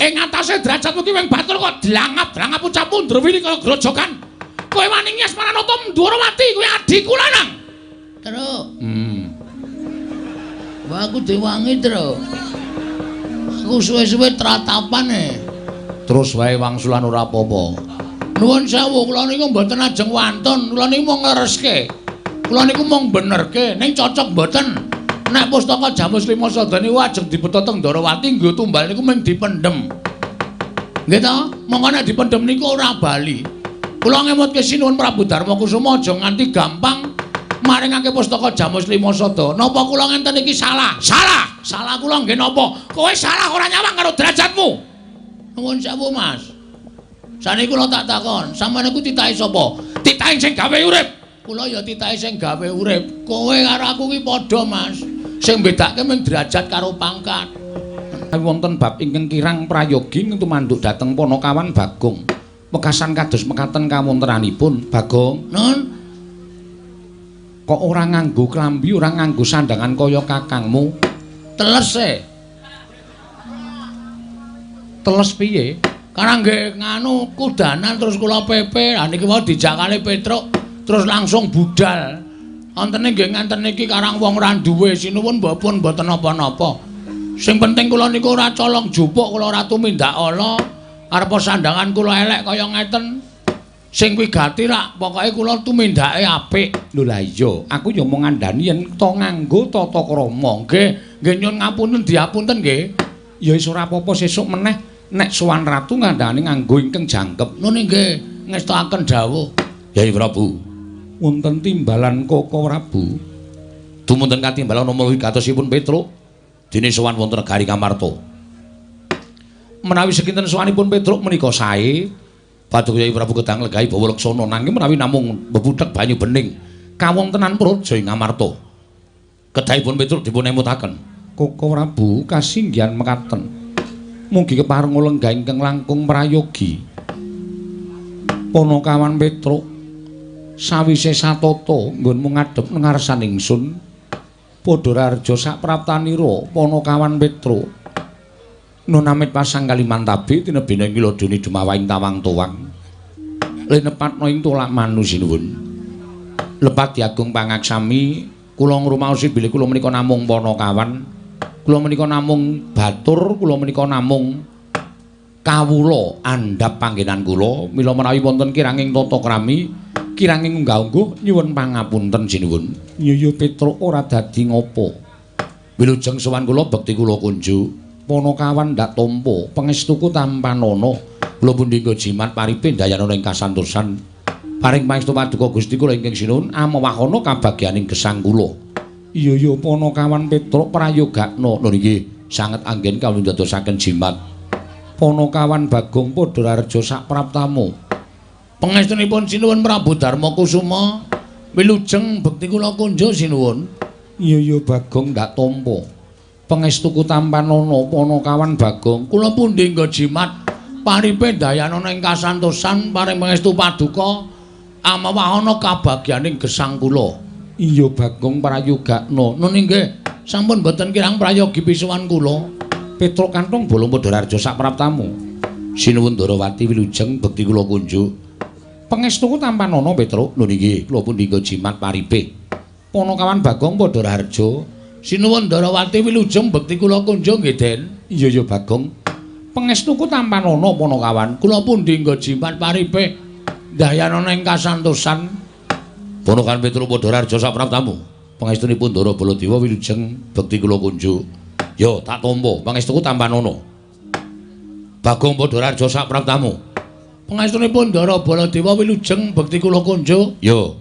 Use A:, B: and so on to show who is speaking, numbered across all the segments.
A: Ing atase derajatmu ki wing batur kok dlangap-dlangap ucapmu ndrewili kaya grojogan. Kowe wani ngias Maranata Ndwarawati kuwi adhiku lanang.
B: Truk. Wah, aku diwangi, Truk. Aku suwe-suwe tratapan e.
A: Terus wae wangsulan ora apa-apa.
B: Nuwun sewu, kula niku mboten ajeng wantun, kula niku mung nglereske. Kula niku mung benerke, ning cocok mboten. Nek pustaka Jamus Lima Sada niku ajeng dibeta teng Ndharawati nggo tumbal niku mung dipendhem. Nggih ta? Mongko nek dipendhem niku ora bali. Kula ngemutke sinuwun Prabu Darma Kusuma aja nganti gampang maringake pustaka Jamus Lima Sada. Napa kula ngenten iki salah?
A: Salah. Salah kula nggih napa? Kowe salah ora nyawang karo derajatmu.
B: Nuwun sewu, Mas. Saniki kula tak takon, sampeyan niku titahe sapa?
A: Titahe sing gawe urip.
B: Kula ya titahe sing gawe urip. Kowe karo aku ki padha, Mas. Sing bedake mung derajat karo pangkat.
A: Wonten bab ingkang kirang prayogi tumanduk dhateng Panakawan Bagong. Wekasan kados mekaten kawontenanipun, Bagong.
B: Nun,
A: kok ora nganggo klambi, ora nganggo sandangan kaya kakangmu?
B: Teles e.
A: Teles piye?
B: Karena nggih nganu kudanan terus kula pepe. Lah niki wau dijak kali Petruk terus langsung budal. Wontene nggih ngenten niki karang wong ora duwe sinuwun mbok pun mboten napa-napa. Sing penting kula niku ora colong jupuk, kula ora tumindak ala. Arepa sandangan kula elek kaya ngeten. Sing wigati rak pokoke kula tumindake apik.
A: Lho lah iya, aku ya mung ngandani yen to nganggo tata krama.
B: Nggih, nggih nyun ngapunten diapunten nggih.
A: Ya wis ora apa-apa sesuk meneh nek sowan ratu ngandani nganggo ingkang jangkep.
B: Nun nggih ngestokaken dawuh.
A: Yai Prabu, wonten timbalan Koko Prabu. Dumunten katimbalan nomor wigatosipun Petruk dene sowan wonten negari Ngamarta. Menawi sekinten sowanipun Petruk menika sae, paduka Yai Prabu kedang legahi bawa leksana nanging menawi namung bebuthek banyu bening kawontenan praja ing Ngamarta. Kedahipun Petruk dipun emutaken. Koko Prabu kasinggihan mekaten. Mugi kepareng lenggah ingkang langkung prayogi. Panakawan Petruk sawise satata nggonmu ngadhep ngarsan ingsun padha raharja sapraptanira Panakawan Petruk. Nun amit pasang kalimantabi tinebina ing wiladune dumawaing tawang tuwang. Linepatna ing tolak manu sinuwun. Lepat diagung pangaksami kula ngrumaosi bilih kula menika namung panakawan. Kula menika namung batur, kula menika namung kawula andhap panggenan kula. Mila menawi wonten kiranging tata krami, kiranging unggah-ungguh nyuwun pangapunten sinuwun. Iya Petruk ora dadi ngopo. Wilujeng sowan kula bekti kula kunjuk. Panakawan ndak tampa pangestuku tampanana. Kula pundi nggo jimat paripe ndayanana ing kasantosan. Paring pangestu paduka Gusti kula ingkang sinuwun amawahana kabagyaning gesang kula. Iya ya Panakawan Petruk prayogakna. Lho nggih, sanget anggen kawula ndadosaken jimat. Panakawan Bagong padha raharja sapraptamu.
B: Pangestunipun sinuwun Prabu Darma Kusuma, wilujeng bekti kula kunjuk sinuwun.
A: Iya ya Bagong ndak tampa. Pangestuku tampanana Panakawan Bagong.
B: Kula pundi nggo jimat paripe ndayanana ing kasantosan paring pangestu paduka amawahana kabagyaning gesang kula.
A: Iya Bagong prayogakna.
B: Nun nggih, sampun mboten kirang prayogi pisuwan kula.
A: Petruk kantong bolong padha raharja sapraptamu. Sinuwun Ndharawati wilujeng bekti kula kunjuk. Pangestuku tampanana Petruk. Lho nggih, kula pundi nggo jimat paripe. Panakawan Bagong padha raharja.
B: Sinuwun Ndharawati wilujeng bekti kula kunjuk nggih, Den.
A: Iya ya Bagong. Pangestuku tampanana Panakawan.
B: Kula pundi nggo jimat paripe ndayanana ing kasantosan.
A: Panakawan Petruk padha raharja sapraptamu. Pangestunipun Ndara Baladewa wilujeng bekti kula kunjuk. Yo tak tampa pangestuku tampanana. Bagong padha raharja sapraptamu.
B: Pangestunipun Ndara Baladewa wilujeng bekti kula kunjuk.
A: Yo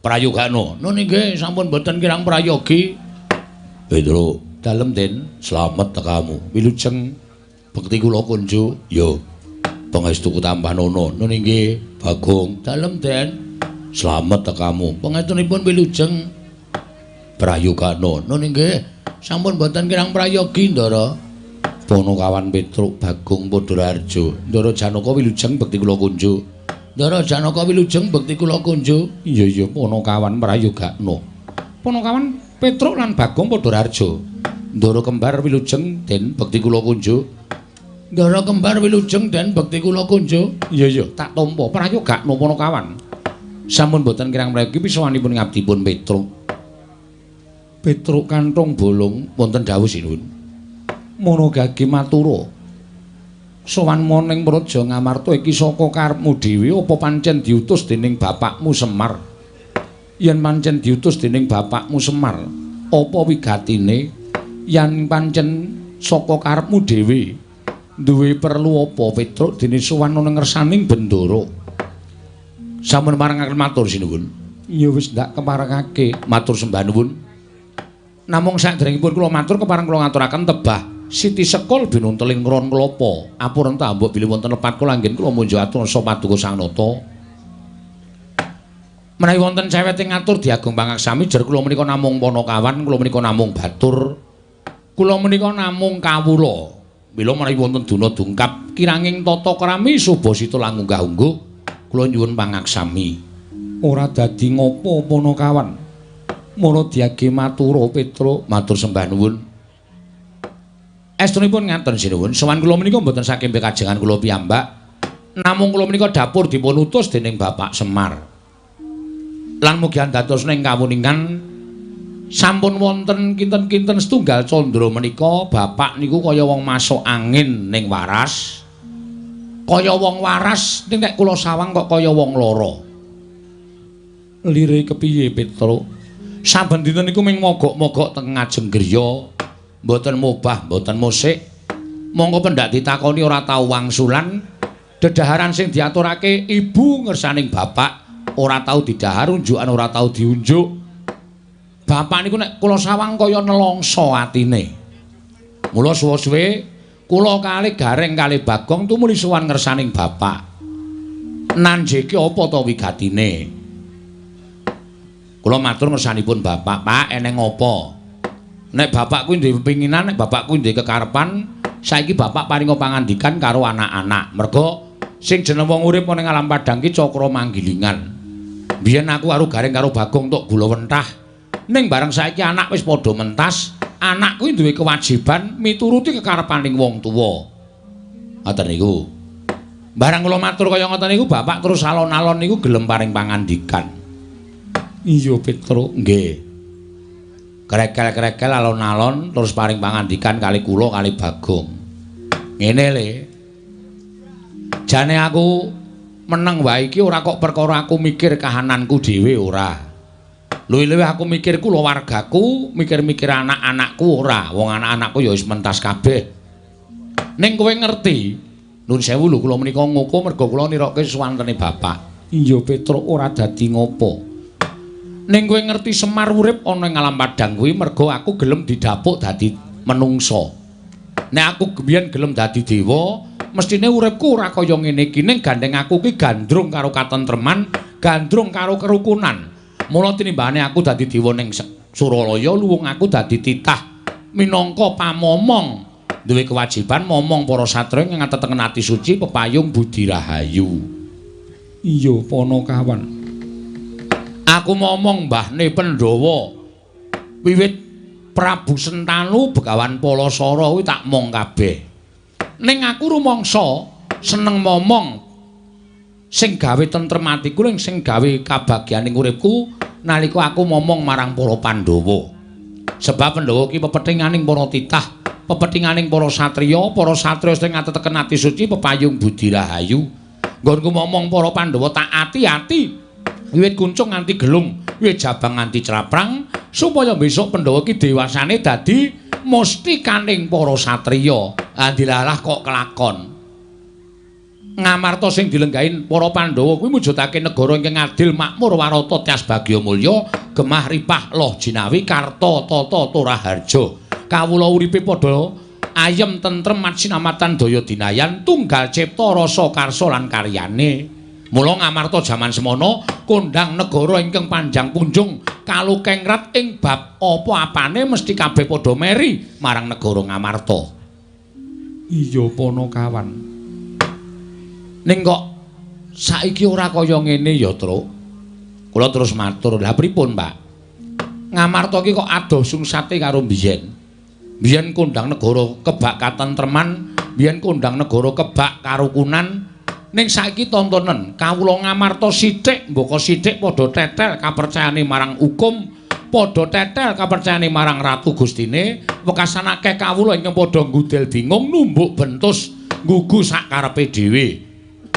A: prayogana.
B: Nun nggih, sampun mboten kirang prayogi.
A: Petruk dalem Den, slamet tekamu. Wilujeng bekti kula kunjuk. Yo pangestuku tampanana. Nun nggih, Bagong.
B: Dalem Den.
A: Slamet tekamu.
B: Pangestunipun wilujeng
A: prayogana.
B: Nun nggih, sampun mboten kirang prayogi Ndara.
A: Panakawan Petruk Bagong padha raharja. Ndara Janaka wilujeng bekti kula kunjuk.
B: Ndara Janaka wilujeng bekti kula kunjuk.
A: Iya iya Panakawan prayogakna. Panakawan Petruk lan Bagong padha raharja. Ndara kembar wilujeng den bekti kula kunjuk.
B: Ndara kembar wilujeng den bekti kula kunjo.
A: Iya iya, tak tampa. Prayoga napa kawan. Sampun boten kirang mriki pisawanipun ngabdipun Petruk. Petruk kantong bolong wonten dawuh sinuwun. Mono gage matura. Sowan ning Praja Ngamarta iki saka karepmu dhewe apa pancen diutus dening bapakmu Semar? Yen pancen diutus dening bapakmu Semar, apa wigatine? Yen pancen saka karepmu dhewe, duwe perlu apa Petruk dene sowan ana ngersaning Bendara? Sampun marengaken matur sinuwun. Ya wis ndak keparengake matur sembah nuwun. Namung saderengipun kula matur kepareng kula ngaturaken tebah Siti Sekul binunteling ron klapa. Apuren ta mbok bilih wonten lepat kula anggen kula munjuk atur sa paduka Sang Nata. Menawi wonten cewete ngatur diagung pangaksami jer kula menika namung panakawan, kula menika namung batur. Kula menika namung kawula. Mila menawi wonten duna dungkap kiranging tata krami subasita lan unggah-ungguh kula nyuwun pangaksami. Ora dadi ngopo panakawan. Mula diage matura Petruk, matur sembah nuwun. Estunipun ngaten sinuwun, sowan kula menika mboten saking pekajengan kula piyambak. Namung kula menika dapur dipun utus dening Bapak Semar. Lan mugi andados ing kawuningan sampun wonten kinten-kinten setunggal candra menika bapak niku kaya wong masuk angin ning waras. Kaya wong waras ning nek kula sawang kok kaya wong lara. Lire kepiye Petruk? Saben dinten niku ming mogok-mogok teng ngajeng griya. Mboten mobah, mboten musik. Monggo pendak ditakoni ora tau wangsulan. Dedaharan sing diaturake ibu ngersaning bapak ora tau didahar, unjukan ora tau diunjuk. Bapak niku nek kula sawang kaya nelongso atine. Mula suwe-suwe kula kalih Gareng kalih Bagong tumuli sowan ngersaning bapak. Nanjeke apa ta wigatine? Kula matur ngersanipun bapak, "Pak, eneng apa?" Nek bapak kuwi duwe pinginan, nek bapak kuwi duwe kekarepan, saiki bapak paringa pangandikan karo anak-anak. Merga sing jeneng wong urip ana ing alam padhang ki cakra manggilingan. Biyen aku karo Gareng karo Bagong tok gula wentah. Ning bareng saiki anak wis padha mentas, anak kuwi duwe kewajiban mituruti kekarepaning wong tuwa. Ngoten niku. Bareng kula matur kaya ngoten niku bapak terus alon-alon niku gelem paring pangandikan. Iya Petruk, nggih. Krekel-krekel alon-alon terus paring pangandikan kali kula kali Bagong. Ngene le. Jane aku meneng wae iki ora kok perkara aku mikir kahananku dhewe ora. Luwih-luwih aku mikir kulawargaku, mikir-mikir anak-anakku ora. Wong anak-anakku ya wis mentas kabeh. Ning kowe ngerti, nuwun sewu lho kula menika ngoko merga kula nirokke suwantene bapak. Iya Petruk ora dadi ngopo. Ning kowe ngerti Semar urip ana ing alam padhang kuwi merga aku gelem didapuk dadi menungsa. Nek aku biyen gelem dadi dewa, mestine uripku ora kaya ngene iki. Ning gandeng aku ki gandrung karo katentreman, gandrung karo kerukunan. Mula tinimbane aku dadi dewa ning Suralaya, luwung aku dadi titah minangka pamomong, duwe kewajiban momong para satriya ing ngatetengen ati suci pepayung budi rahayu. Iya Panakawan. Aku momong mbahne Pandhawa. Wiwit Prabu Sentanu Begawan Palasara kuwi tak mong kabeh. Ning aku rumangsa seneng momong sing gawe tentrem atiku ning sing gawe kabagyaning uripku nalika aku momong marang para Pandhawa. Sebab Pandhawa ki pepethinganing para titah, pepethinganing para satriya, para satriya sing ngateteken ati suci pepayung budi rahayu. Nggonku momong para Pandhawa tak ati-ati. Wiwit kuncung nganti gelung, wiwit jabang nganti craprang, supaya besok Pandhawa ki dewasane dadi mustikaning para satriya. Andilalah kok kelakon. Ngamarta sing dilenggahin para Pandhawa kuwi mujudake negara ingkang adil, makmur, warata, tyas bagya mulya, gemah ripah loh jinawi karta tata toraharja. Kawula uripe padha ayem tentrem sinamatan daya dinayan, tunggal cipta rasa karsa lan karyane. Mula Ngamarta jaman semono kondhang negara ingkang panjang punjung kalukengrat ing bab apa-apane mesti kabeh padha meri marang negara Ngamarta. Iya Panakawan. Ning kok saiki ora kaya ngene ya, Truk. Kula terus matur, "Lah pripun, Pak? Ngamarta iki kok adoh sungsate karo biyen. Biyen kondhang negara kebak katentreman, Biyen kondang negara kebak karukunan, ning saiki tontonen kawula Ngamarta sithik mbaka sithik padha tetel kapercayane marang hukum, padha tetel kapercayane marang Ratu Gustine. Wekasan akeh kawula ingkang padha nggudel bingung numbuk bentus nggugu sak karepe dhewe.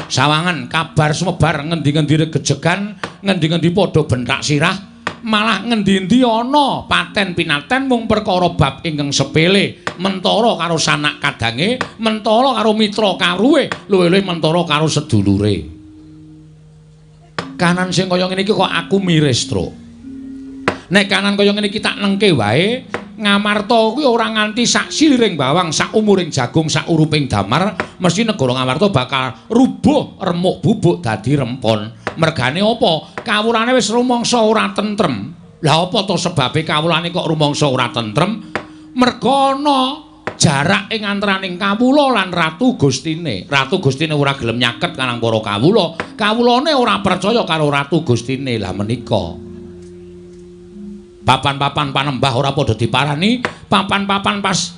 A: Sawangan kabar sumebar ngendi-ngendi regejegan, ngendi-ngendi padha bentak sirah, malah ngendi-endi ana paten pinaten mung perkara bab ingkang sepele, mentara karo sanak kadange, mentara karo mitra karuwe, luwih-luwih mentara karo sedulure. Kanan sing kaya ngene iki kok aku miris, Truk. Nek kanan kaya ngene iki tak nengke wae, Ngamarta kuwi ora nganti sak siliring bawang, sak umuring jagung, sak uruping damar, mesti negara Ngamarta bakal rubuh remuk bubuk dadi rempon. Mergane apa? Kawulane wis rumangsa ora tentrem. Lah apa to sebabe kawulane kok rumangsa ora tentrem? Merga ana jarak ing antaraning kawula lan Ratu Gustine. Ratu Gustine ora gelem nyaket karang para kawula, kawulane ora percaya karo Ratu Gustine. Lah menika papan-papan panembah ora padha diparani, papan-papan pas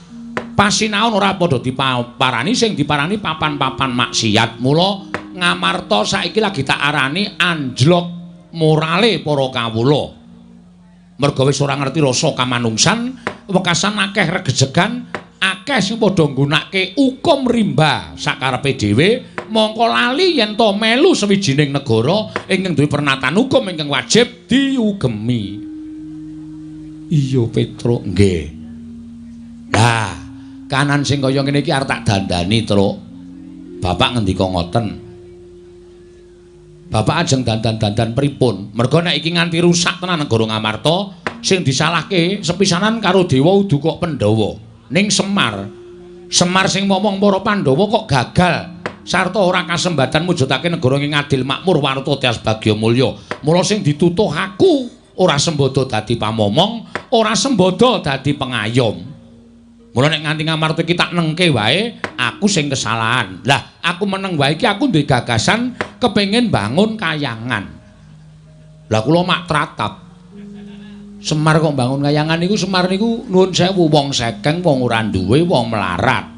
A: pasinaon ora padha diparani, sing diparani papan-papan maksiat. Mula Ngamarta saiki lagi tak arani anjlok morale para kawula. Merga wis ora ngerti rasa kamanungsan, wekasan akeh regejegan, akeh sing padha nggunakake hukum rimba sakarepe dhewe, mongko lali yen to melu sawijining negara ingkang duwe pernatan hukum ingkang wajib diugemi. Iya Petruk, nggih. Lah, kanan sing kaya ngene iki arep tak dandani, Truk. Bapak ngendika ngoten. Bapak ajeng dandan-dandan pripun? Merga nek iki nganti rusak tenan negara Ngamarta, sing disalahke sepisanan karo dewa udu kok Pandhawa. Ning Semar. Semar sing momong para Pandhawa kok gagal sarta ora kasembatan mujudake negara ing adil makmur warta tias bagya mulya. Mula sing ditutuh aku ora sembodo dadi pamomong, ora sembodo dadi pengayom. Mula nek nganti Ngamarta iki tak nengke wae, aku sing kesalahan. Lah, aku meneng wae iki aku duwe gagasan kepengin bangun kayangan. Lah kula mak tratap. Semar kok bangun kayangan niku, Semar niku nuwun sewu wong sekeng, wong ora duwe, wong melarat.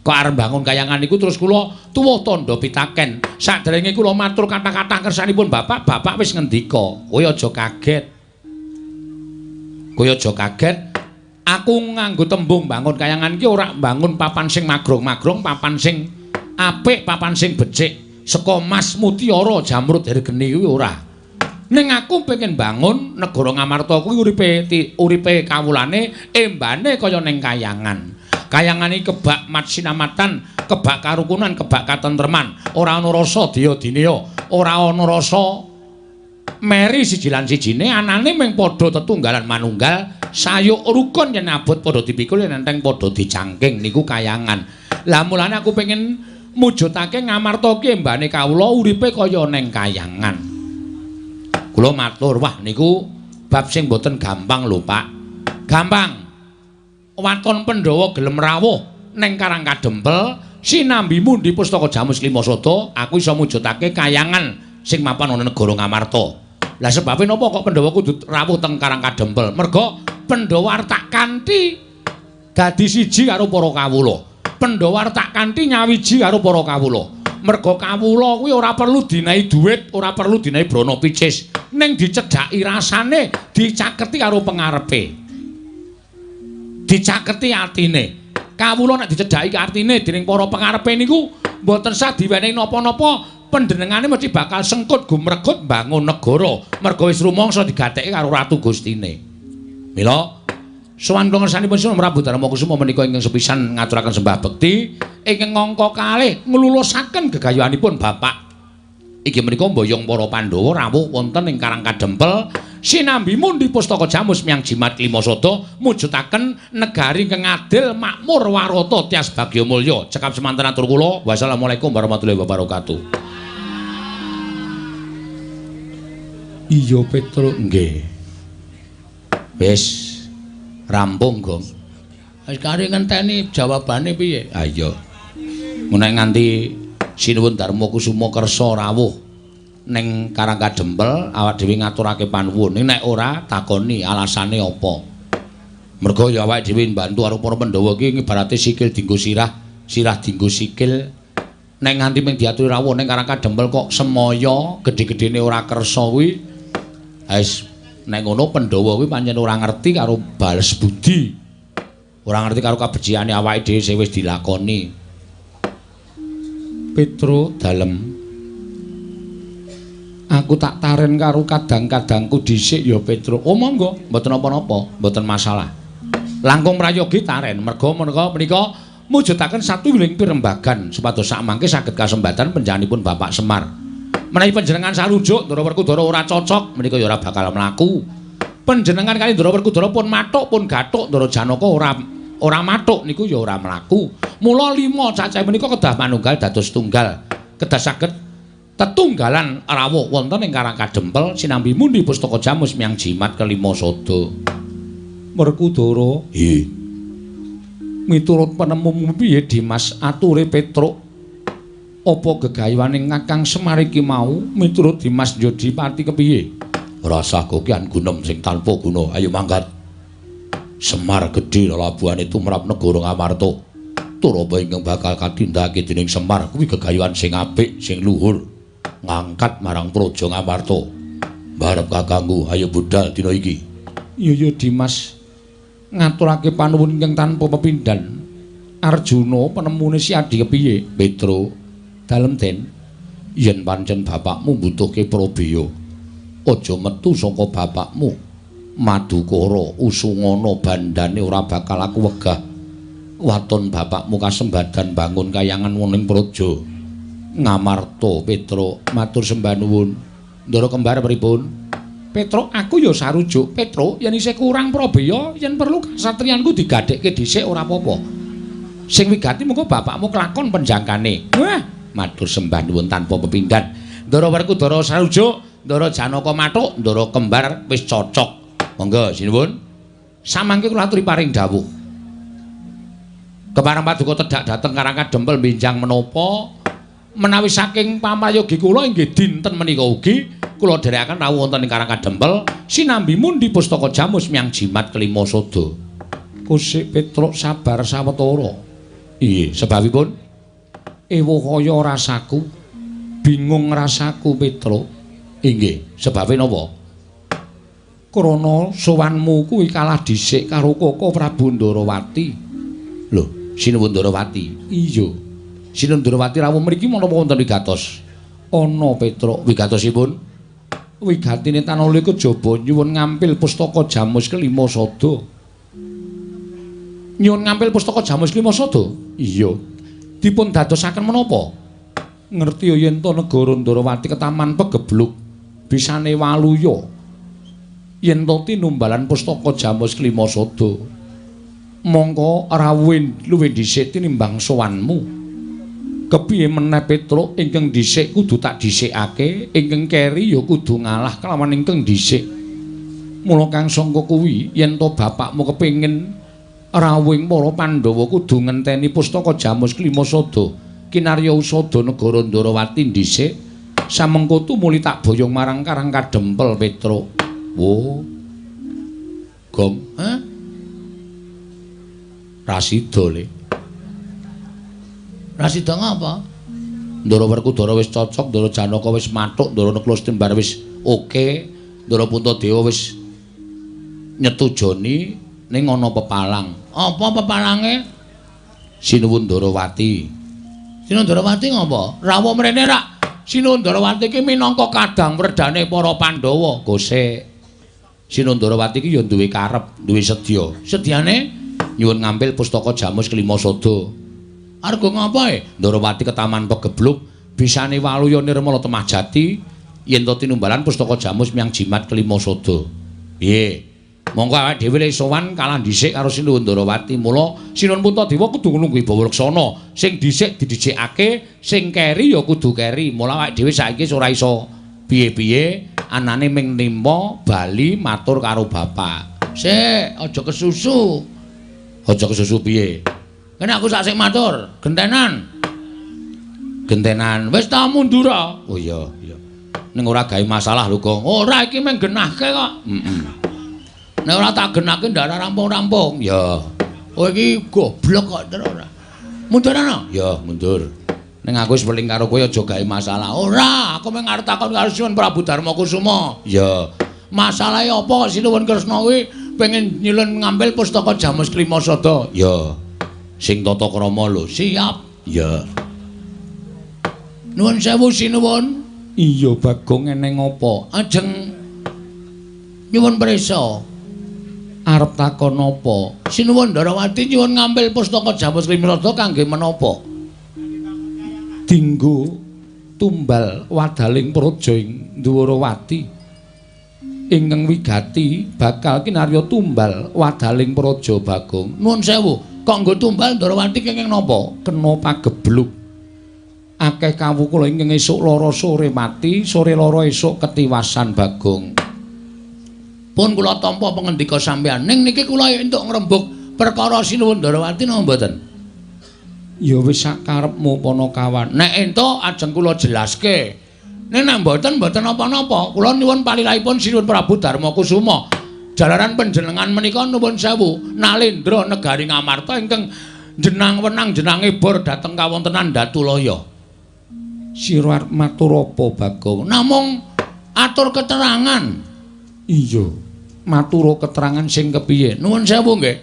A: Kok arep bangun kayangan niku terus kula tuwuh tandha pitaken. Saderenge kula matur kata-kata kersanipun Bapak, Bapak wis ngendika, "Kowe aja kaget. Kowe aja kaget. Aku nganggo tembung bangun kayangan iki ora bangun papan sing magrong-magrong, papan sing apik, papan sing becik, saka mas mutiara jamrud hergeni kuwi ora. Ning aku pengen bangun negara Ngamarta kuwi uripe kawulane embane kaya ning kayangan. Kayangan iki kebak matsinamatan, kebak karukunan, kebak katentreman. Ora ana rasa daya-dineya, ora ana rasa meri siji lan sijine, anane mung padha tetunggalan manunggal, sayuk rukun yen abot padha dipikul, yen enteng padha dicangking. Niku kayangan. Lah mulane aku pengen mujudake Ngamarta ki embane kawula uripe kaya ning kayangan. Kula matur, wah niku bab sing mboten gampang lho, Pak. Gampang. Waton Pandhawa gelem rawuh ning Karang Kadempel sinambi mundi pustaka Jamus Lima Sada, aku iso mujudake kayangan sing mapan ana negara Ngamarta. Lah sebabe napa kok Pandhawa kudu rawuh teng Karang Kadempel? Merga Pandhawa arep tak kanthi dadi siji karo para kawula. Pandhawa arep tak kanthi nyawiji karo para kawula. Merga kawula kuwi ora perlu dinahi dhuwit, ora perlu dinahi brana picis, ning dicedhaki rasane, dicaketi karo pengarepe. Dicaketi atine. Kawula nek dicedhaki artine dening para pengarepe niku mboten sah diwenehi napa-napa, panjenengane mesti bakal sengkut gumregut mbangun negara. Merga wis rumangsa digatekke karo Ratu Gustine. Mila sowan kula ngersanipun Sunan Prabu Darma Kusuma menika ingkang sepisan ngaturaken sembah bekti ingkang angka kalih nglulusaken gegayuhanipun Bapak. Inggih menika mboyong para Pandhawa rawuh wonten ing Karang Kadempel sinambi mundi pustaka Jamus miyang Jimat Lima Sada mujudaken negari ingkang adil makmur warata tias bagya mulya. Cekap semanten atur kula. Wassalamualaikum warahmatullahi wabarakatuh. Iya Petruk, nggih. Wis rampung, Gong.
B: Wis kari ngenteni jawabane piye?
A: Ha iya. Nek nganti Sinuwun Darma Kusuma kersa rawuh ning Karang Kadempel awak dhewe ngaturake panuwun. Ning nek ora takoni alasane apa? Merga ya awake dhewe mbantu karo para Pandhawa iki ibarate sikil dienggo sirah, Sirah dienggo sikil. Nek nganti ming diaturi rawuh ning Karang Kadempel kok semaya gedhe-gedhene ora kersa kuwi. Wis nek ngono Pandhawa kuwi pancen ora ngerti karo bales budi. Ora ngerti karo kabecikane awake dhewe sing wis dilakoni. Petro dalem. Aku tak taren karo kadang-kadangku dhisik ya Petro. Oh monggo, mboten napa-napa, mboten masalah. Langkung prayogi taren merga menika mujudaken satunggiling pirembagan supados sakmangke saged kasembatan panjenenganipun Bapak Semar. Menawi panjenengan sarujuk Ndara Werkudara ora cocok menika ya ora bakal mlaku. Panjenengan kali Ndara Werkudara pun mathuk pun gathuk Ndara Janaka ora mathuk niku ya ora mlaku. Mula lima cacah menika kedah manunggal dados tunggal. Kedah saged tetunggalan rawuh wonten ing Karang Kadempel sinambi mundi pustaka jamus miyang jimat kelima sada. Werkudara, nggih. Miturut penemumu piye Dimas ature Petruk? Apa gegayuhane Kakang Semar iki mau miturut Dimas Jodipati kepiye?
B: Rasah kokian gunem sing tanpa guna. Ayo mangkat. Semar gedhe lelabuhane tumrap negara Ngamarta. Tur apa ingkang bakal katindakake dening Semar kuwi gegayuhan sing apik, sing luhur. Ngangkat marang praja Ngamarta. Barep kakangku, ayo budal dina iki.
A: Iya ya Dimas. Ngaturake panuwun ingkang tanpa pepindhan. Arjuna penemune si Adi kepiye?
B: Petro,
A: dalem Den.
B: Yen pancen bapakmu mbutuhke prabeya, aja metu saka bapakmu. Madukara usungana bandane ora bakal aku wegah. Waton bapakmu kasembadan bangun kayangan wonten praja Ngamarta. Petro,
A: matur sembah nuwun. Ndara kembar pripun? Petro, aku ya sarujuk. Petro, yen isih kurang prabeya, yen perlu kasatriyanku digadhekke dhisik ora apa-apa. Sing wigati mengko bapakmu kelakon penjangkane. Wah, matur sembah nuwun tanpa pepindhan. Ndara Werkudara sarujuk, Ndara Janaka mathuk, Ndara kembar wis cocok. Monggo sinuwun. Samangke kula aturi paring dawuh. Kepareng paduka tedhak dhateng Karang Kadempel benjang menapa menawi saking pamayogi kula inggih dinten menika ugi kula dherekaken rawuh wonten ing Karang Kadempel sinambi mundi pustaka jamus miyang jimat kelima sada. Kusik Petruk sabar sawetara. Iya, sebabipun ewuh kaya rasaku, bingung rasaku Petruk. Inggih, sebabe napa? Krana sowanmu kuwi kalah dhisik karo Koko Prabu Ndarawati. Lho, Sinuwun Ndarawati. Iya. Sinuwun Ndarawati rawuh mriki menapa wonten wigatos? Ana Petruk, wigatosipun wigatine tanala kejaba nyuwun ngampil pustaka jamus kelima sada. Nyuwun ngampil pustaka jamus kelima sada? Iya. Dipun dadosaken menapa? Ngerti yen to negara Ndarawati ketaman pegebluk bisane waluya. Yen to tinumbalan pustaka jamus kelima sada. Mongko rawuh luwih dhisik tinimbang sowanmu. Kepiye meneh Petruk, ingkang dhisik kudu tak dhisikake, ingkang keri ya kudu ngalah kelawan ingkang dhisik. Mula kang sangka kuwi yen to bapakmu kepengin rawuhing para Pandhawa kudu ngenteni pustaka jamus kelima sada kinarya usada negara Ndarawati dhisik. Samengko tumuli tak boyong marang Karang Kadempel Petruk. Wo.
B: Gong, hah? Rasida le.
A: Rasida ngapa?
B: Ndara Werkudara wis cocok, Ndara Janaka wis mathuk, Ndara Nakula Setembar wis oke, Ndara Puntadewa wis nyetujoni ning ana pepalang.
A: Apa pepalange?
B: Sinuwun Ndarawati.
A: Sinuwun Ndarawati ngapa? Rawuh mrene rak. Sinuwun Ndarawati iki minangka kadang werdane para Pandhawa.
B: Gosek. Sinuwun Ndarawati iki ya duwe karep, duwe sedya.
A: Sedyane
B: nyuwun ngampil pustaka jamus kelima sada.
A: Arga ngapa e?
B: Ndarawati ketaman pegebluk bisane waluya nirmala temah jati yen to tinumbalan pustaka jamus miyang jimat kelima sada. Piye? Monggo awake dhewe le sowan kalah dhisik karo Sinuwun Ndarawati. Mula Sinuwun Puntadewa kudu nglungguhi bawa laksana. Sing dhisik didhisikake, sing keri ya kudu keri. Mula awake dhewe saiki ora iso piye-piye, anane ming nimpa bali matur karo bapak.
A: Sik, aja kesusu.
B: Aja kesusu piye?
A: Kene aku sak sik matur, gentenan.
B: Gentenan.
A: Wis ta mundur.
B: Oh iya, iya. Ning ora gawe masalah lho, Gong.
A: Ora, iki mung genahke kok.
B: Heeh.
A: Nek ora tak genahke ndak rampung-rampung.
B: Ya.
A: Kowe iki goblok kok terus ora.
B: Mundur ana? Ya, mundur. Ning aku wis weling karo kowe aja gawe masalah. Ora, aku mung arep takon karo Sinuwun Prabu Darma Kusuma. Ya. Masalahe apa Sinuwun Kresna kuwi pengen nyilun ngambil pustaka Jamus Klima Sada? Ya. Sing tata krama lho. Siap. Ya. Nuwun sewu Sinuwun.
A: Iya Bagong, eneng apa?
B: Ajeng nyuwun prisa.
A: Arep takon apa?
B: Sinuwun Ndarawati nyuwun ngambil pustaka Jamus Klima Sada kangge menapa?
A: Dinggo tumbal wadaling praja ing Dwarawati. Ingkang wigati bakal kinarya tumbal wadaling praja Bagong.
B: Nuwun sewu, kok nggo tumbal Ndarawati kenging napa?
A: Kena pagebluk. Akeh kawula ingkang esuk lara sore mati, sore lara esuk ketiwasan Bagong.
B: Pun kula tampa pangendika sampeyan. Ning niki kula entuk ngrembug perkara Sinuwun Ndarawati napa mboten?
A: Ya wis sak karepmu Panakawan.
B: Nek entuk ajeng kula jelaske. Ning nek mboten mboten napa-napa. Kula nyuwun palilahipun Sinuwun Prabu Darma Kusuma. Jalaran panjenengan menika nuwun sewu nalendra negari Ngamarta ingkang jenang wenang jenange bor dhateng kawontenan Datulaya.
A: Sira arep matur apa Bagong?
B: Namung atur keterangan.
A: Iya, matur keterangan sing kepiye?
B: Nuwun sewu nggih.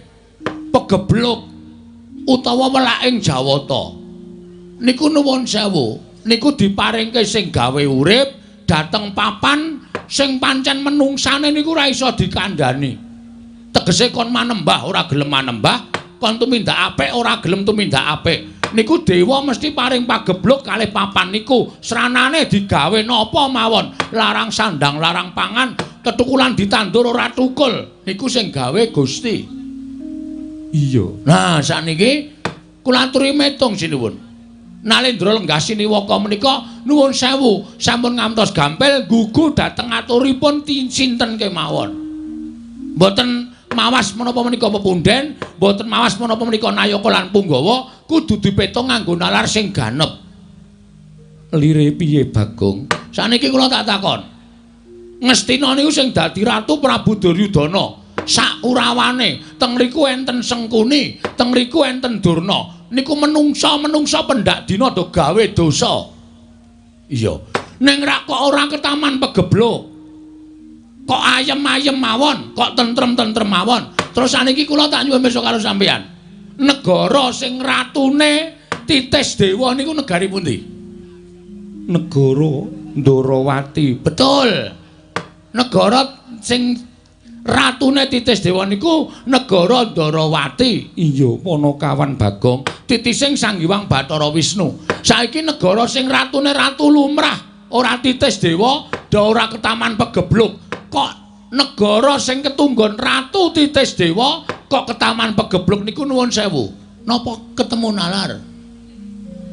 B: Pegebluk utawa welaking Jawata niku nuwun sewu, niku diparingke sing gawe urip dhateng papan sing pancen menungsane niku ora iso dikandhani. Tegese kon manembah ora gelem manembah, kon tumindak apik ora gelem tumindak apik. Niku dewa mesti paring pagebluk kalih papan niku. Sranane digawe napa mawon, larang sandang, larang pangan, ketukulan ditandur ora tukul. Niku sing gawe Gusti.
A: Iya.
B: Nah, sakniki kula aturi metung sinuwun. Nalendra lenggah siniwaka menika nuwun sewu sampun ngantos gampil gugu dhateng aturipun sinten kemawon. Mboten mawas menapa menika pepunden, mboten mawas menapa menika nayaka lan punggawa, kudu dipetung nganggo nalar sing ganep.
A: Lire piye Bagong?
B: Sakniki kula tak takon. Ngastina niku sing dadi ratu Prabu Duryudana. Sakurawane teng mriku enten Sengkuni, teng mriku enten Durna. Niku menungsa-menungsa pendak dina do gawe dosa. Iya. Ning rak kok ora ketaman pegebluk. Kok ayem-ayem mawon, kok tentrem-tentrem mawon. Terus saniki kula tak nyuwun pirsa karo sampeyan. Negara sing ratune Titis Dewa niku negari pundi?
A: Negara Ndarawati.
B: Betul. Negara sing ratune Titis Dewa niku negara Ndarawati.
A: Iya, Panakawan Bagong.
B: Titising Sang Hyang Bathara Wisnu. Saiki negara sing ratune ratu lumrah, ora Titis Dewa, do ora ketaman pegebluk. Kok negara sing ketunggon ratu Titis Dewa kok ketaman pegebluk niku nuwun sewu. Napa ketemu nalar?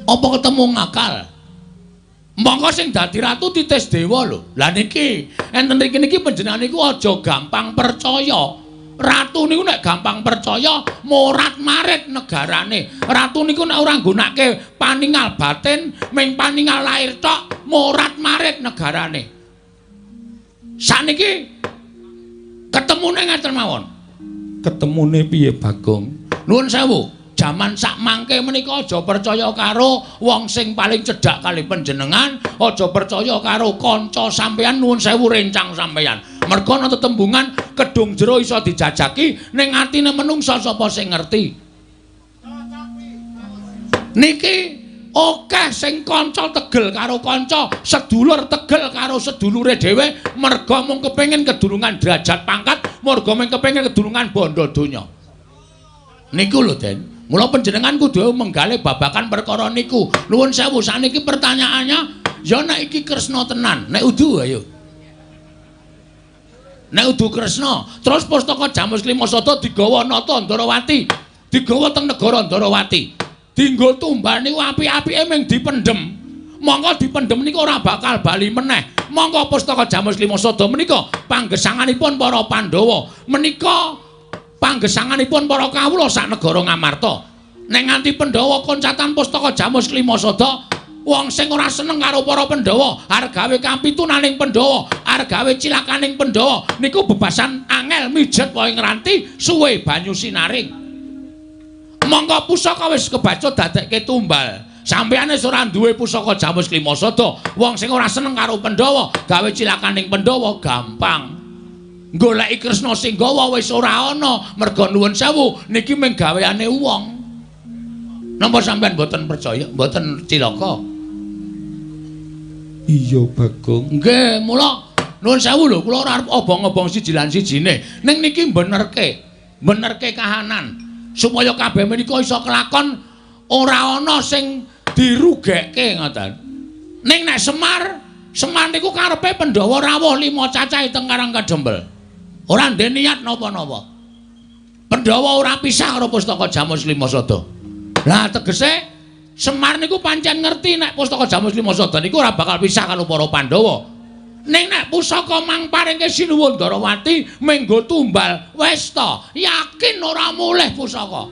B: Apa ketemu ngakal? Monggo sing dadi ratu Titis Dewa lho. Lah niki enten mriki niki panjenengan niku aja gampang percaya. Ratu niku nek gampang percaya morat-marit negarane. Ratu niku nek ora nggunake paningal batin, ming paningal lahir tok, morat-marit negarane. Sakniki ketemune ngaten mawon.
A: Ketemune piye Bagong?
B: Nuwun sewu. Jaman sak mangke menika aja percaya karo wong sing paling cedhak kali panjenengan, aja percaya karo kanca sampeyan, nuwun sewu rencang sampeyan. Merga ana tetembungan kedung jero iso dijajaki, ning atine menungsa sapa sing ngerti. Niki akeh sing kanca tegel karo kanca, sedulur tegel karo sedulure dhewe, merga mung kepengin kedulungan derajat pangkat, merga mung kepengin kedulungan bondo donya. Niku lho, Den. Mula panjenengan kudu menggalih babakan perkara niku. Nuwun sewu, sakniki pertanyaannya, ya nek iki Kresna tenan, nek udu ayo. Nek udu Kresna, terus pustaka Jamus Klima Sada digawa nata Ndarawati, digawa teng negara Ndarawati. Dinggo tumbal niku apik-apike mung dipendhem. Monggo dipendhem niku ora bakal bali meneh. Monggo pustaka Jamus Klima Sada menika panggesanganipun para Pandhawa. Menika panggesanganipun para kawula sak negara Ngamarta. Nek nganti Pandhawa koncatan pustaka Jamus Klima Sada, wong sing ora seneng karo para Pandhawa, arep gawe kampitunaning Pandhawa, arep gawe cilakaning Pandhawa, niku bebasan angel mijet wae ngranti suwe banyu sinaring. Mongko pusaka wis kebacut dadekke tumbal. Sampeyan wis ora duwe pusaka Jamus Klima Sada. Wong sing ora seneng karo Pandhawa, gawe cilakaning Pandhawa gampang. Goleki Kresna sing gawa wis ora ana, merga nuwun sewu niki mung gaweane wong. Napa sampeyan mboten percaya, mboten cilaka?
A: Iya, Bagong.
B: Nggih, mula nuwun sewu lho, kula ora arep obong-obong siji lan sijine. Ning niki benerke, benerke kahanan supaya kabeh menika iso kelakon ora ana sing dirugekke ngoten. Ning nek Semar, Semar niku karepe Pandhawa rawuh 5 cacahe teng Karang Kadempel. Ora ndek niat napa-napa. Pandhawa ora pisah karo pustaka Jamus Lima Sada. Lah tegese Semar niku pancen ngerti nek pustaka Jamus Lima Sada niku ora bakal pisah karo para Pandhawa. Ning nek pusaka mang paringke Sinuwun Darawati menggo tumbal wis ta, yakin ora mulih pusaka.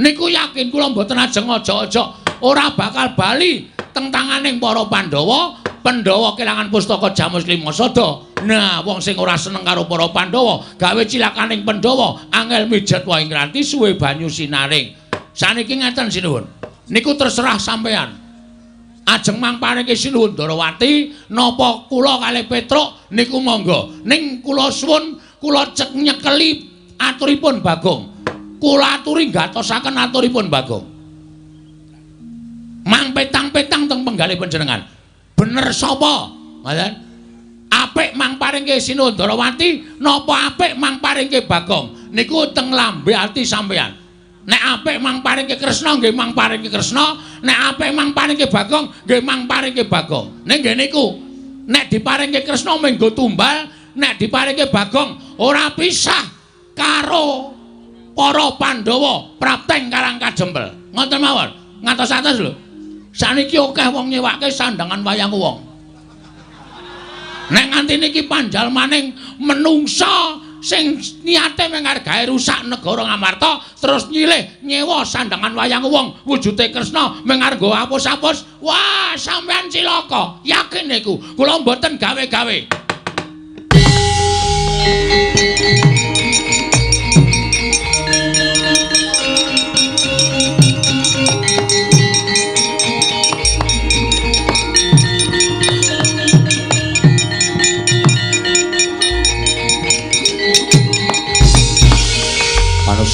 B: Niku yakin kula mboten ajeng aja-aja ora bakal bali teng tanganing para Pandhawa. Pandhawa kelangan pustaka Jamus Lima Sada. Nah, wong sing ora seneng karo para Pandhawa, gawe cilakaning Pandhawa, angel mijet wae ngranti suwe banyu sinaring. Saniki ngeten sinuwun. Niku terserah sampean. Ajeng mang paringke Sinuwun Darawati napa kula kalih Petruk niku monggo. Ning kula suwun kula cek nyekeli aturipun Bagong. Kula aturi gatosaken aturipun Bagong. Mang petang-petang teng penggalih panjenengan. Bener sapa? Ngoten. Apik mang paringke Sinuwun Darawati napa apik mang paringke Bagong? Niku teng lambe ati sampean. Nek apik mang paringke Kresna nggih mang paringke Kresna, nek apik mang paringke Bagong nggih mang paringke Bagong. Ning nggih niku, nek diparingke Kresna menggo tumbal, nek diparingke Bagong ora pisah karo para Pandhawa prapteng Karang Kadempel. Ngoten mawon, ngatos-atos lho. Saniki akeh wong nyewake sandangan wayang wong. Nek nganti niki panjalmaning menungsa sing niate mung gawe rusak negara Ngamarta terus nyilih nyewa sandangan wayang wong wujude Kresna mung arep apus-apus, wah sampean cilaka, yakin niku kula mboten gawe-gawe.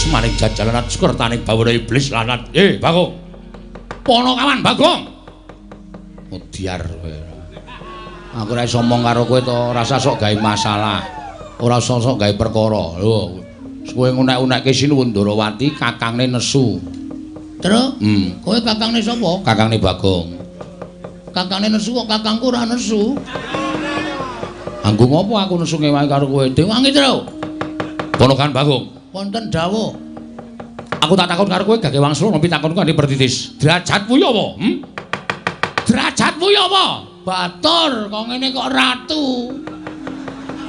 B: Maring jajalan sukertaning bawana iblis lanat. Bagong. Ponokawan Bagong. Odiar kowe. Aku ora iso omong karo kowe to, ora usah sok gawe masalah. Ora usah sok gawe perkara. Lho, kowe ngunek-unekke Sinuwun Darawati kakangne nesu. Tru? Kowe kakangne sapa? Kakangne Bagong. Kakangne nesu kok kakangku ora nesu. Anggo ngopo aku nesu ngewangi karo kowe? Dewangi, Tru. Ponokan Bagong. Wonten dawuh. Aku tak takon karo kowe gage wangsul ngopi takonku kanthi pertitis. Derajatmu ya apa? Derajatmu ya apa? Batur kok ngene kok ratu.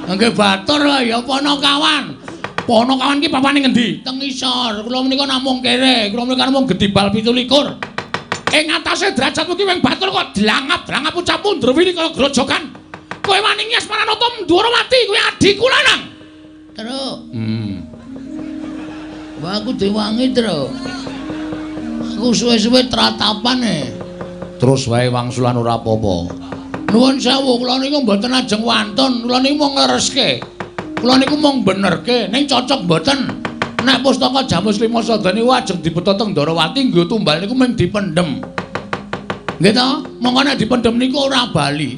B: Nggih batur ya Ponokawan. Ponokawan ki papane ngendi? Teng isor. Kula menika namung kere, kula menika namung gedibal 27. Ing atase derajatmu ki wing batur kok dlangap-dlangap ucapmu ndrewili kaya grojogan. Kowe wani ngias Maranata Ndwarawati kowe adhiku lanang. Terus. Wah, aku diwangi, Tru. Aku suwe-suwe tratapan e. Terus wae wangsulan ora apa-apa. Nuwun sewu, kula niku mboten ajeng wantun, kula niku mung nglereske. Kula niku mung benerke, ning cocok mboten. Nek pustaka Jamus Lima Sada niku ajeng dibeta teng Darawati nggo tumbal niku mung dipendhem. Nggih ta? Mongko nek dipendhem niku ora bali.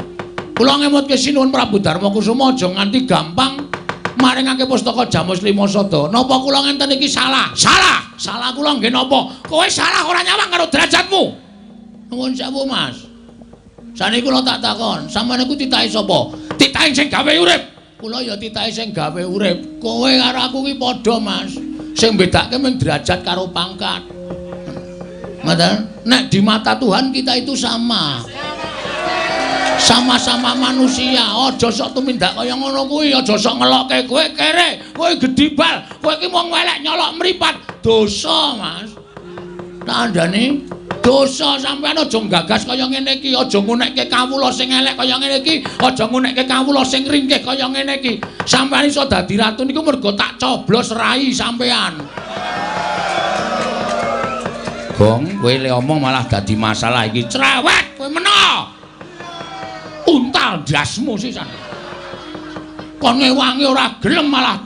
B: Kula ngemutke Sinuwun Prabu Darma Kusuma aja nganti gampang maringake pustaka Jamus Lima Sada. Napa kula ngenten iki salah? Salah. Salah kula nggih napa? Kowe salah ora nyawang karo derajatmu. Nuwun sewu, Mas. Saniki kula tak takon, sampeyan niku titahe sapa? Titahe sing gawe urip. Kula ya titahe sing gawe urip. Kowe karo aku ki padha, Mas. Sing bedake mung derajat karo pangkat. Ngoten? Nek di mata Tuhan kita itu sama. Sama-sama manusia, aja sok tumindak kaya ngono kuwi, aja sok ngelokke kowe kere, kowe gedibal, kowe iki wong elek nyolok mripat, dosa, Mas. Tandane dosa sampean aja nggagas kaya ngene iki, aja ngunekke kawula sing elek kaya ngene iki, aja ngunekke kawula sing ringkih kaya ngene iki. Sampean iso dadi ratu niku mergo tak coblos rai sampean.
A: Gong, kowe le omong malah dadi masalah iki. Cerewet kowe meno. Untal ndasmu sisan. Kon ngewangi ora gelem malah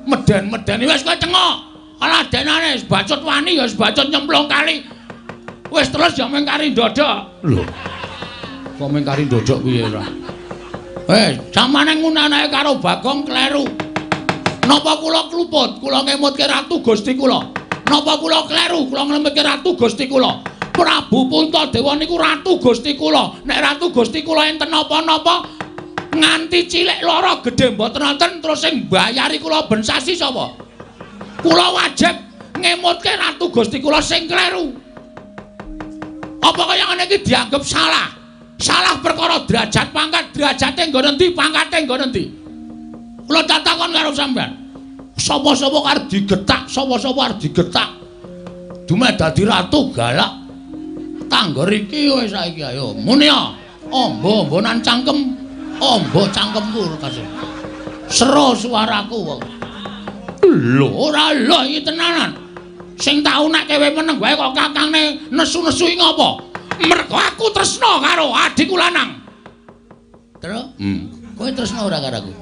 A: meden-medeni wis kowe cengok. Alah denane wis bacut wani ya wis bacut nyemplung kali. Wis terus ya mung kari ndodok. Lho. Kok mung kari ndodok piye ora? Samane ngunanake karo Bagong kleru. Napa kula kluput? Kula ngemutke Ratu Gusti kula. Napa kula kleru? Kula nglemutke Ratu Gusti kula. Prabu Puntadewa niku Ratu Gusti kula. Nek Ratu Gusti kula enten napa-napa nganti cilik lara gedhe mboten wonten terus sing mbayari kula ben sasi sapa? Kula wajib ngemutke Ratu Gusti kula sing kleru. Apa kaya ngene iki dianggep salah? Salah perkara derajat pangkat, derajate nggon endi, pangkate nggon endi? Kula takon karo sampean. Sapa-sapa arep digetak, sapa-sapa arep digetak. Dumeh dadi ratu galak. Tanggor iki wis saiki ayo muni ya. Amba-ambanan cangkem, amba cangkemku kasih. Sero suaraku kok. Lho, ora lho iki tenanan. Sing tau nek kowe meneng wae kok kakangne nesu-nesu iki ngopo? Mergo aku tresna karo adikku lanang. Tru? Kowe tresna ora karo aku?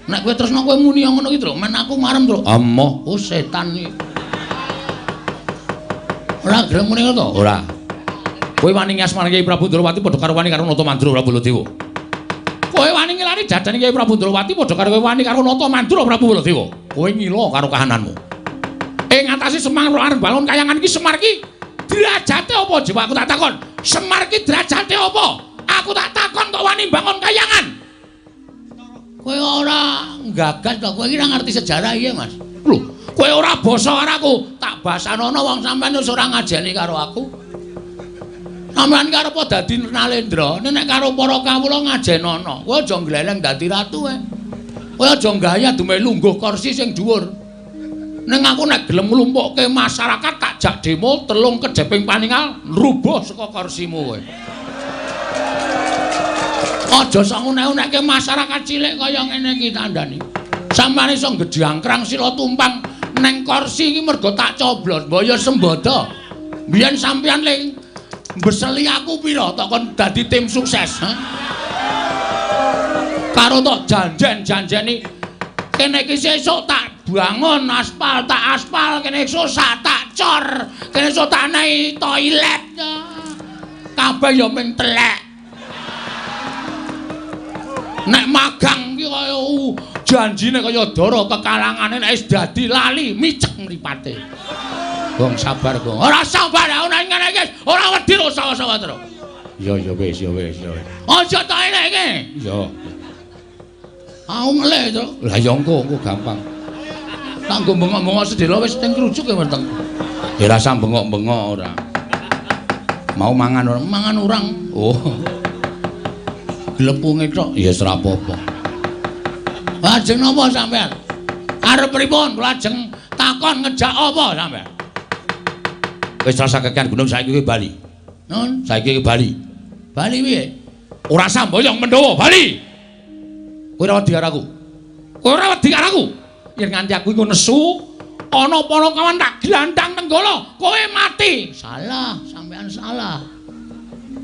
A: Nek kowe tresna kowe muni ngono ki, Tru. Men aku marem, Tru. Amoh, oh setan iki. Ora gelem muni ngono to? Ora. Kowe wani ngasmani Kyai Prabu Ndrawati padha karo wani karo Nata Mandura Prabu Baladewa. Kowe wani ngilari jadane Kyai Prabu Ndrawati padha karo kowe wani karo Nata Mandura Prabu Baladewa. Kowe ngila karo kahananmu. Ing ngatasi Semar arep bangun kayangan iki Semar ki derajate apa coba aku tak takon. Semar ki derajate apa? Aku tak takon kok wani bangun kayangan. Kowe ora nggagas to, kowe iki ora ngerti sejarah iya, Mas. Lho, kowe ora basa karo aku, tak basanono wong sampean wis ora ngajeni karo aku. Sampeyan ki arep dadi Nalendra, nek karo para kawula ngajenono. Kowe aja ngleleng dadi ratu kowe. Kowe aja gaya dumeh lungguh kursi sing dhuwur. Ning aku nek gelem nglumpukke masyarakat tak jak demo telung kejeping paningal rubuh saka kursimu kowe. Aja sok ngunek-unekke masyarakat cilik kaya ngene iki tandani. Sampeyan iso gedhangkrang sila tumpang neng kursi iki mergo tak coblos, mbok ya sembodo. Biyen sampeyan le mbeseli aku pira tok kon dadi tim sukses, ha? Karo tok janjen-janjeni kene iki sesuk tak bangun aspal, tak aspal, kene esuk tak cor, kene esuk tak naik toilet. Kabeh ya mung telek. Nek magang ki kaya janjine kaya dara kekalangane nek wis dadi lali micek mripate. Gong sabar, Gong. Ora sabar aku nek ngene iki ora wedi ro sawa-sawa terus. Ya ya wis ya wis ya. Aja tok eleke. Ya. Aku ngelih to. Lah ya engko engko gampang. Tak nggo bengok-bengok sedhela wis teng krucuk ya weteng. Ya ora usah bengok-bengok ora. Mau mangan ora? Mangan urang. Oh. Glepunge tok ya wis ora apa-apa. Lajeng napa sampean? Arep pripun? Lajeng takon ngejak apa sampean? Wis rasa kekean gunung saiki kowe bali. Nun, saiki kowe bali. Bali piye? Ora samboyong Mendawa, bali. Kowe ora wedi karo aku. Kowe ora wedi karo aku. Yen nganti aku iku nesu, ana panakawan tak glandang Nenggala, kowe mati. Salah, sampean salah.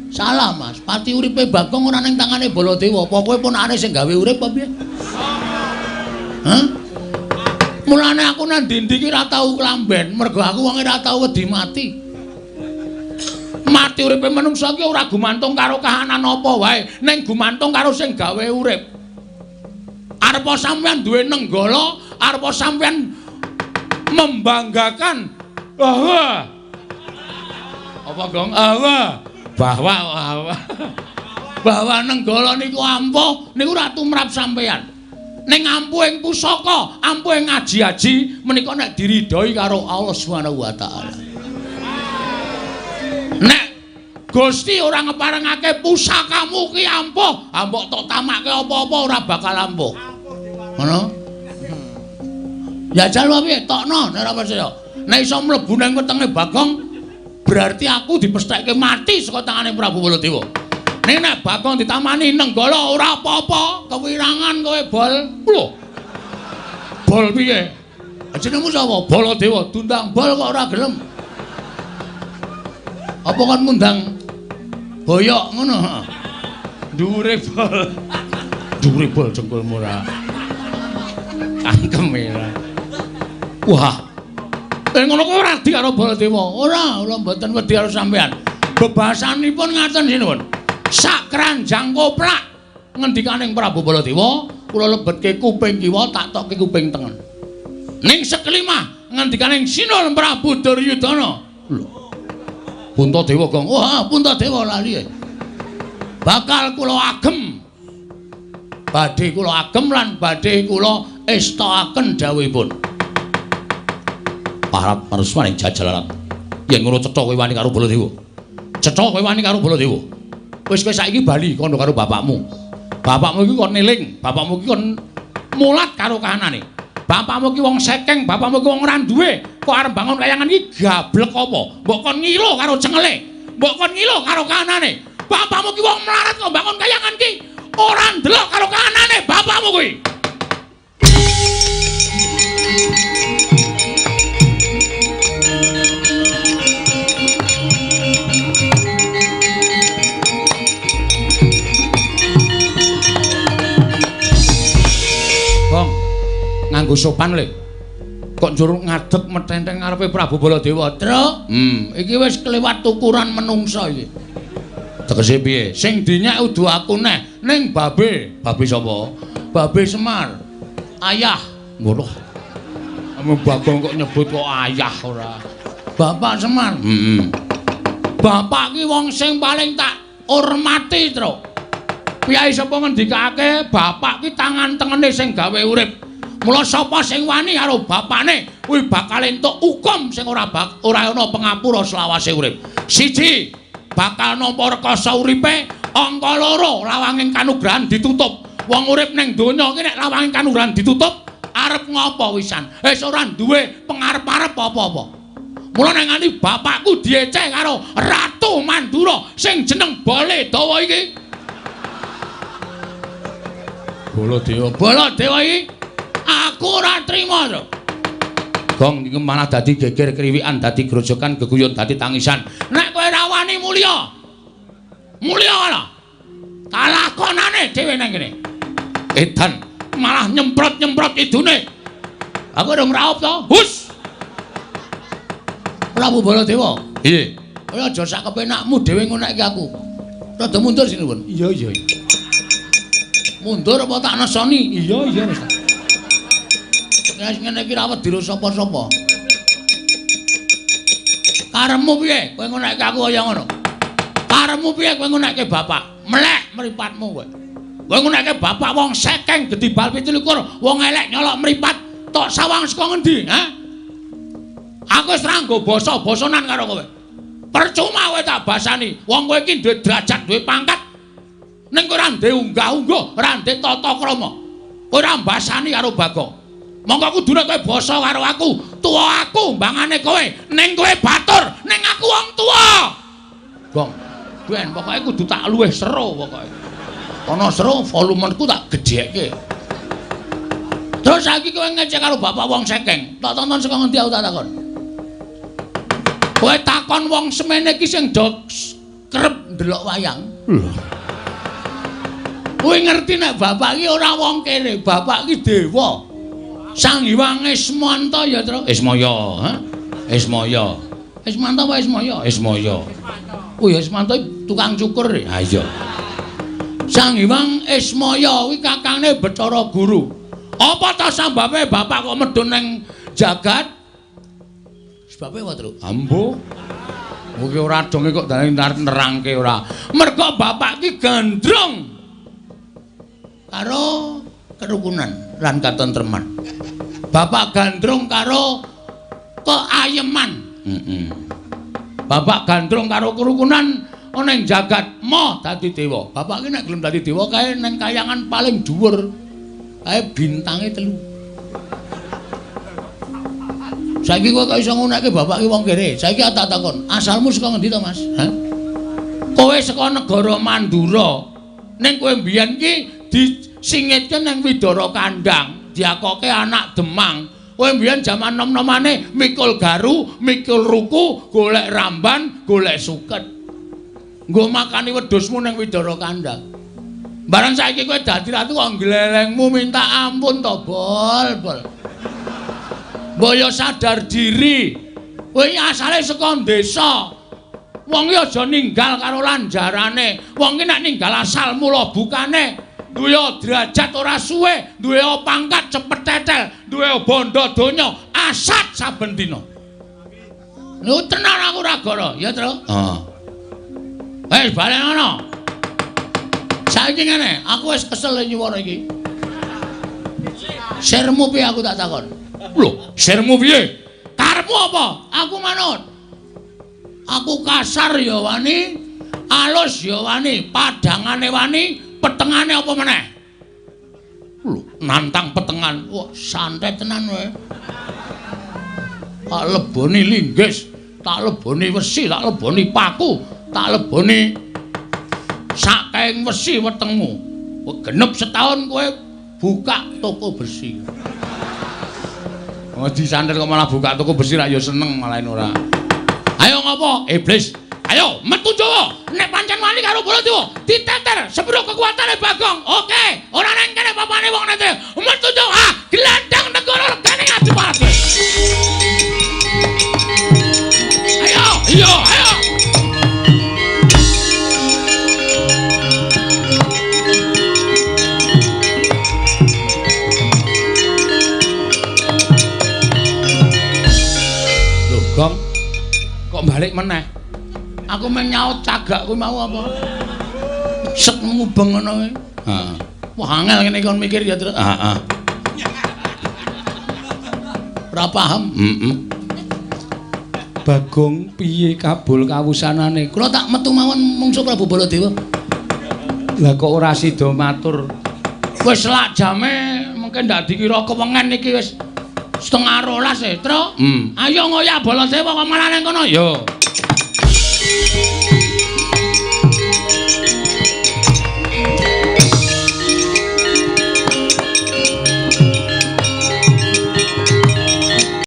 A: Salah, Mas. Pati uripe Bagong ora ning tangane Baladewa. Apa kowe ponakane sing gawe urip apa piye? Hah? Mulane aku nang ndi-ndi iki ora tau klamben, mergo aku wonge ora tau wedi mati. Mati uripe manungsa iki ora gumantung karo kahanan apa wae, ning gumantung karo sing gawe urip. Arepa sampeyan duwe Nenggala, arepa sampeyan membanggakan bahwa apa Gong? Bahwa bahwa Nenggala niku ampuh, niku ora tumrap sampeyan. Ning ampuhing pusaka, ampuhing aji-aji menika nek diridhoi karo Allah Subhanahu wa taala. Nek Gusti ora ngeparengake pusakamu ki ampuh, mbok tok tamake apa-apa ora bakal ampuh. Ngono? Ya jal piye tokno nek ora percaya. Nek iso mlebu nang wetenge Bagong, berarti aku dipestheke mati saka tangane Prabu Baladewa. Ning nek Bagong ditamani Nenggala ora apa-apa, kewirangan kowe bol. Lho. Bol piye? Jenengmu sapa? Baladewa. Dundang bol kok ora gelem.
B: Apa kon ngundang boyok ngono? Dhuwure bol. Dhuwure bol jengkulmu ora. Cangkeme ora. Wah. Ngono kuwi ora wedi karo Baladewa. Ora, kula mboten wedi karo sampean. Bebasanipun ngaten sinuwun. Sak keranjang koplak ngendikaning Prabu Baladewa, kula lebetke kuping kiwa tak tokke kuping tengen. Ning sekelimah ngendikaning Sinuwun Prabu Duryudana. Lho. Puntadewa Gong. Wah, Puntadewa lali. Bakal kula agem. Badhe kula agem lan badhe kula estokaken dawuhipun. Parap marusmaning jajalaran. Yen ngono cetha kowe wani karo Baladewa. Cetha kowe wani karo Baladewa. Wis kowe saiki bali kandha karo bapakmu. Bapakmu iki kon eling, bapakmu iki kon mulat karo kahanane. Bapakmu iki wong sekeng, bapakmu iki wong ora duwe. Kok arep bangun kayangan iki gablek apa? Mbok kon ngilo karo cengele. Mbok kon ngilo karo kahanane. Bapakmu iki wong melarat kok bangun kayangan iki ora ndelok karo kahanane bapakmu kuwi. Gong, nganggo sopan le. Kok njur ngadeg metenteng ngarepe Prabu Baladewa. Truk, iki wis kelewat ukuran menungsa iki. Tegese piye? Sing dinyak udu aku neh, ning babe. Babe sapa? Babe Semar. Ayah. Ngono. Ame Bagong kok nyebut kok ayah ora. Bapak Semar. Heeh. Bapak ki wong sing paling tak hormati, Truk. Piyai sapa ngendikake bapak ki tangan tengene sing gawe urip. Mula sapa sing wani karo bapane kuwi bakal entuk hukum sing ora ana pengapura selawase urip. Siji, bakal nampa rekasa uripe, angka loro lawanging kanugrahan ditutup. Wong urip ning donya iki nek lawanging kanugrahan ditutup, arep ngopo wisan? Wis ora duwe pengarep-arep apa-apa. Mula nek nganti bapakku dieceh karo Ratu Mandura sing jeneng Baladewa iki. Baladewa, Baladewa iki aku ora trima to. Gong iki malah dadi geger kriwikan, dadi grojokan, geguyon, dadi tangisan. Nek kowe ora wani mulya. Mulya ana. Kalakonane dhewe nang kene. Edan malah nyemprot-nyemprot idune. Aku urung raup to. Hus. Prabu Baladewa. Piye? Kowe aja sak kepenakmu dhewe ngonekke aku. Rada mundur sinuwun. Iya, iya. Mundur apa tak nesoni? Iya, iya wis. Wis ngene iki ra wedi sapa-sapa. Karepmu piye? Kowe ngonekke aku kaya ngono. Karepmu piye kowe ngonekke bapak? Melek mripatmu kowe. Kowe ngonekke bapak wong sekeng gedhi bal 27, wong elek nyolok mripat, tok sawang saka ngendi, ha? Aku wis ra nggo basa-basanan karo kowe. Percuma kowe tak basani. Wong kowe iki duwe derajat, duwe pangkat. Ning kowe ora ndek unggah-ungguh, ora ndek tata krama. Kowe ora mbasani karo Bagong. Monggo kudune kowe basa karo aku, tuwa aku mbangane kowe, ning kowe batur, ning aku wong tuwa. Gong, ben pokoke kudu tak luwih seru pokoke. Ana seru volumeku tak gedhekke. Terus saiki kowe ngecek karo bapak wong sekeng, tak tonton saka ngendi aku tak takon. Kowe takon wong semene iki sing do kerep ndelok wayang. Lho. Kowe ngerti nek bapak iki ora wong kere, bapak iki dewa. Sang Hyang Ismanta ya, Tru. Ismaya, ha? Ismaya. Ismanta apa Ismaya? Ismaya. Oh ya Ismanta tukang cukur. Ha iya. Sang Hyang Ismaya kuwi kakangne Bathara Guru. Apa ta sambabe bapak kok medhun ning jagat? Sebabe apa, Tru? Ambo. Kuwi ora donge kok nerangke ora. Mergo bapak ki gandrung karo kerukunan lan katentreman. Bapak gandrung karo keayeman. Bapak gandrung karo kerukunan ana ing jagat moh dadi dewa. Bapak ki nek gelem dadi dewa kae ning kayangan paling dhuwur. Kae bintange 3. Saiki kowe kok iso ngonekke bapak ki wong kere. Saiki tak takon, asalmu saka ngendi to, Mas? Hah? Kowe saka negara Mandura. Ning kowe mbiyen ki disingitke ning Widara Kandang, diakoke anak Demang. Kowe mbiyen jaman nom-nomane mikul garu, mikul ruku, golek ramban, golek suket. Nggo makani wedhusmu ning Widara Kandang. Bareng saiki kowe dadi ratu kok glelengmu minta ampun to, Bol, Bol. Mbok yo sadar diri. Kowe asale saka desa. Wong iki aja ninggal karo lanjarane. Wong iki nek ninggal asal mula bukane, duwe derajat ora suwe, duwe pangkat cepet tetel, duwe bondo donya asat saben dina. Niku tenan aku ora goro, ya, Tru? Heeh. Wis bali ngono. Saiki ngene, aku wis kesel nyuwara iki. Sirmu piye aku tak takon? Lho, sirmu piye? Karepmu apa? Aku manut. Aku kasar ya wani, alus ya wani, padangane wani, petengane apa meneh? Lho, nantang petengan. Wah, santai tenan kowe. Tak leboni linggis, tak leboni wesi, tak leboni paku, tak leboni sakaing wesi wetengmu. Genep setahun kowe buka toko besi. Oh, disantet kok malah buka toko besi ra ya seneng malah ora. Ayo ngopo? Iblis. Ayo metu Jawa. Nek pancen wani karo Baladewa, diteter sepiro kekuatane Bagong. Oke, ora nang kene papane wong nete. Metu Jawa. Ah, glandang negara regane Adipati. Ayo, iya, ayo. Lho, Gong. Kok balik meneh? Aku meng nyaut cagak kuwi mau apa? Sek mubeng ngono kuwi. Heeh. Wah, angel ngene kon mikir ya, Tru. Heeh. Ora paham. Heeh. Bagong piye kabul kawusanane? Kula tak metu mawon mungsu Prabu Baladewa. Lah kok ora sida matur? Wis lak jame mungkin ndak dikira kewengen iki wis 11:30 e, Tru. Ayo ngoyak Baladewa kok malah nang kono. Yo.